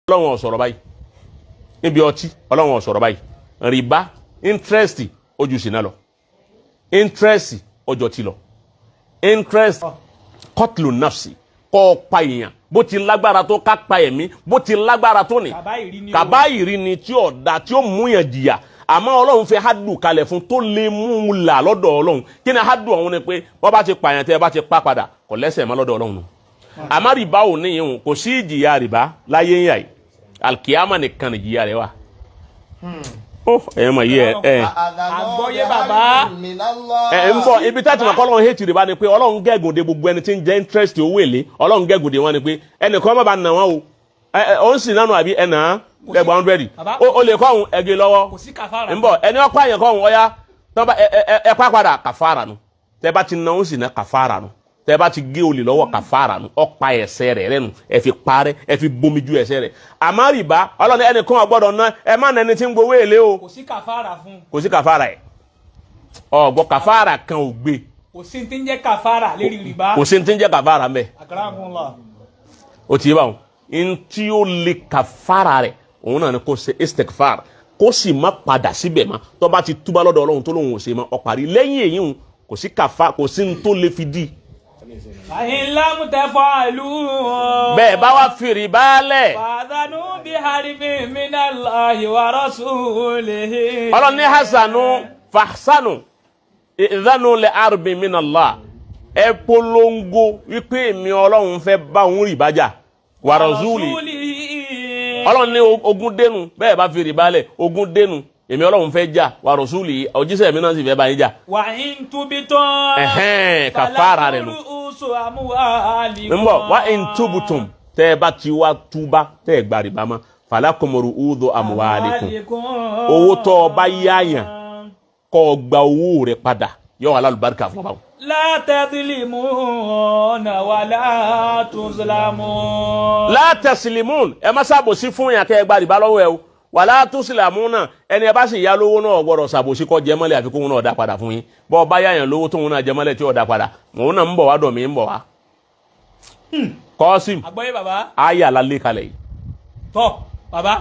Ọlọ́run ò sọ̀rọ̀ báyìí níbi ọtí. Ọlọ́run ò sọ̀rọ̀ báyìí. Rìbá, interest ojú sí náà lọ, interest ọjọ́ ti lọ, interest قتل النفس, kọ́ ọ pa èèyàn, bó ti lágbára tó ká pa ẹ̀mí, bó ti lágbára tó ní. Kàbáyìrí ni o. Kàbáyìrí ni tí ọ̀dà tí ó mú yàn jìyà, àmọ́ Ọlọ́run fi hádù kalẹ̀ fún tó lè mú un là lọ́dọ̀ Ọlọ́run. Kí ni hádù ọ̀hún? Ni pé wọ́n bá ti pààyàn, tẹ́ ẹ bá ti pa padà, kò lẹ́sẹ̀ mọ́ lọ́dọ̀ Ọlọ́run nù. Àmọ́ rìbá ò ní ìhùn, kò sí ìjìyà rìbá láyé ń yà yìí. Alikiyama nìkan ni ìjìyà rẹ̀ wà. Ó ẹ̀yẹ́ mọ̀ yí ẹ ẹ. Àgbọ́yé bàbá. Ẹ ń bọ̀ ibi tá a ti mọ̀ kọ́ Ọlọ́run hate rìbá ni pé Ọlọ́run gẹ́gùn de gbogbo ẹni tí ń jẹ́ interest, owó èlé. Ọlọ́run gẹ́gùn de wọn ni pé ẹnìkan má ba nà wọ́n o. Ẹ ẹ, ó ń sìn nánu àbí ẹ nà á ẹgbàá 100. Bàbá. Ó lè kọ́ ọ̀hún ẹgbẹ́ lọ́wọ́. Kò sí kàfàrà. Ń bọ̀, ẹni ọ̀pá yẹn kọ́ ọ̀hún ọ̀yá tọ́ba ẹ ẹ ẹ pa padà, kàfàrà nu. Tẹ́ bá ti nà ó sì ná, kàfàrà nu. Tẹ́ bá ti gé olè lọ́wọ́, kàfàrà nu. Ọ̀pá ẹsẹ̀ rẹ̀ rẹ̀ nu, ẹ fi parẹ́, ẹ fi bomi ju ẹsẹ̀ rẹ̀. Àmọ́ rìbá, Ọlọ́ni ẹnìkan ò gbọ́dọ̀ ná, ẹ má nẹni tí ń gbowó èlé o. Kò sí kàfàrà fún. Kò sí kàfàrà ẹ̀, ọ̀gbọ́ kàfàrà kan ò gbé. Kò sí tí ń jẹ́ kàfàrà lérí rìbá. Kò sí tí ń jẹ́ kàfàrà mbẹ́. Akramakumullah. O ti yé báwọn, ntí ó lè kàfàrà rẹ̀, òun náà ni kò ṣe istikfar, kó sì má padà síbẹ̀ mọ́. Tó bá ti túbá lọ́dọ̀ Ọlọ́run tó lóun ò ṣe mọ́, ó parí. Lẹ́yìn èyí hùn, kò sí kàfà, kò sí ní tó lè fi di. فإن لم تفعلوا. Bẹ́ẹ̀ bá wá fi rìbá lẹ̀. فأذنوا بحرب من الله ورسوله. Ọlọ́run ní hasanu fahsanu ائذنوا بحرب من الله. Ẹ polongo wípé èmi Ọlọ́run fẹ́ bá òun rìbá jà ورسوله. رسوله. Ọlọ́run ní ogun dénú. Bẹ́ẹ̀ bá fi rìbá lẹ̀, ogun dénú. Èmi Ọlọ́run fẹ́ jà, ورسوله, òjíṣẹ́ mi náà sì fẹ́ bá yín jà. وإن تبتم. Ẹ̀hẹ́n, kàfàrà rẹ̀ nù. رؤوس أموالكم. Ń bọ̀, وإن تبتم, tẹ́ ẹ bá ti wá túbá, tẹ́ ẹ gba rìbá mọ́, فلكم رءوس أموالكم. Owó tó o bá yáyàn, kọ́ ọ gba owó rẹ̀ padà, yóò wà lálùbáríkà fún ọ báwọn. لا تظلمون ولا تظلمون. لا تظلمون, ẹ má ṣàbòsí fún yàn kẹ́ ẹ gba rìbá lọ́wọ́ ẹ o. ولا تظلمون, ẹni ẹ bá sì yá lówó náà gbọ́dọ̀ ṣàbòsí kọ́ jẹ mọ́lẹ̀, àfi kóhun náà dá padà fún yín. Bọ́ ọ bá yáyàn lówó tóhun náà jẹ mọ́lẹ̀ tí ò dá padà, òun náà ń bọ̀ wá dọ̀ mí, ń bọ̀ wá. Kọ́sìm. Àgbọ́yé bàbá. Ayé àlálẹ́ kalẹ̀ yìí. Tọ́ bàbá.